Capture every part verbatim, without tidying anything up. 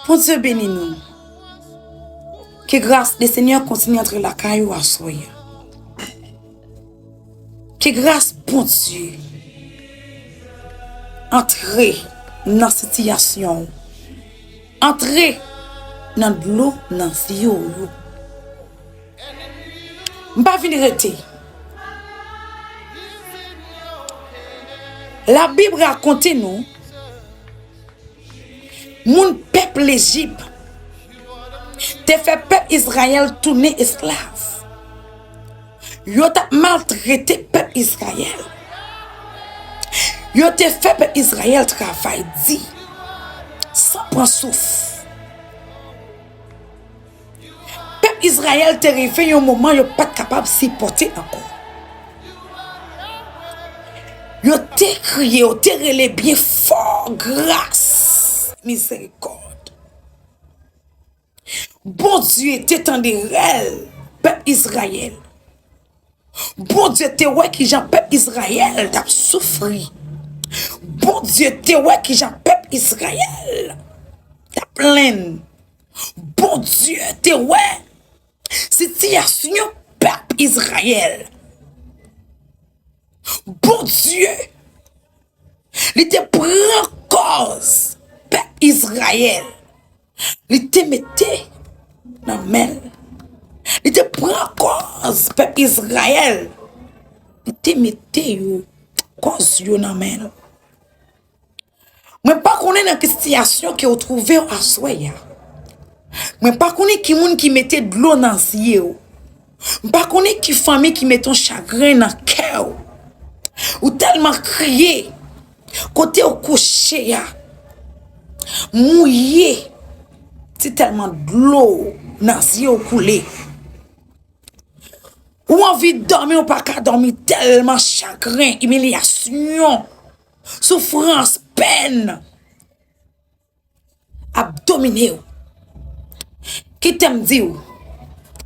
Bondye beni nou. Ke gras de Senyè kontinye antre lakay ou aswè a. Ke gras Bondye antre nan sitiyasyon ou. Antre nan dlo nan zye w yo. M pa vin rete. Labib rakonte nou, moun pèp Lejip te fè pèp Izrayèl tounen esklav. Yo t ap maltrete pèp Izrayèl. Yo te fè pèp Izrayèl travay di, san pran souf. Pèp Izrayèl te rive yon moman yo pa t kapab sipòte ankò. Yo te kriye, yo te rele byen fò, gras, mizerikòd. Bondye te tande rèl pèp Izrayèl. Bondye te wè kijan pèp Izrayèl t ap soufri. Bondye te wè kijan pèp Izrayèl t ap plenn. Bondye te wè sitiyasyon pèp Izrayèl. Bondye, li te pran kòz pèp Izrayèl. Li te mete nan men l. Li te pran kòz pèp Izrayèl. Li te mete yo, kòz yo nan men l. Mwen pa konnen nan ki sitiyasyon ke w twouve w aswè a. Mwen pa konnen ki moun ki mete dlo nan zye w. M pa konnen ki fanmi ki mete yon chagren nan kè w. Ou tèlman kriye, kote w kouche a mouye, ti tèlman dlo nan zye w koule. Ou anvi dòmi, ou pa ka dòmi, tèlman chagren, imilyasyon, soufrans, pèn ap domine w. Kite m di w,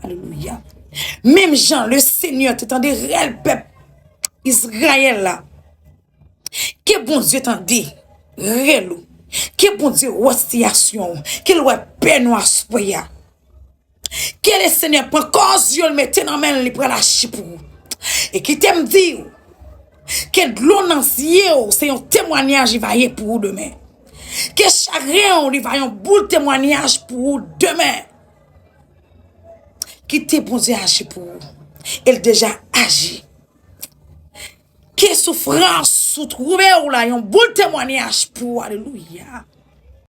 alelouya, menm jan Lesenyè te tande rèl pèp Izrayèl la, ke Bondye tande rèl ou, ke Bondye wè sitiyasyon w, ke l wè pèn ou aswè a. Ke Lesenyè pran kòz yo, l mete nan men l, li pral aji pou ou. E kite m di w, ke dlo nan zye w se yon temwayaj li va ye pou ou demen. Ke chagren w li va yon boul temwayaj pou ou demen. Kite Bondye aji pou ou. E l deja aji. Ke soufrans ou twouve w la yon boul temwayaj pou ou. Alelouya.